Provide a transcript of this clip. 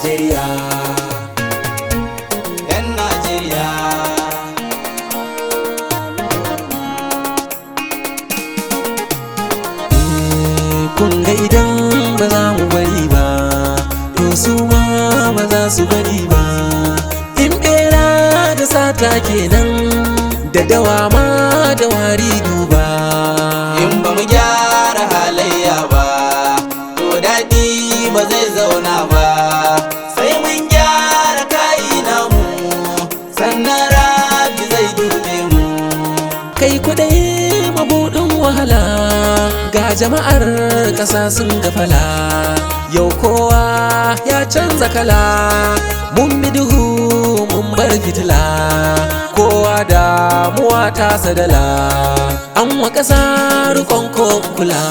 Najeriya. 'Yan Najeriya. Kun ga idan ba za mu bari ba, to su ma ba za su bari ba. In bera da sata kenan, da dawa ma da wari duba. In ba mu gyara halayya ba, to daɗi ba zai zauna ba. Sai mun gyara kayi namu, sannan Rabi zai dube mu. Kai kudai mabuɗin wahala, ga jama'ar ƙasa sun gafala. Yau kowa ya canza kala, mun bi duhu mun bar fitila. Kowa damuwa ta sadala, an wa ƙasa rikon kula.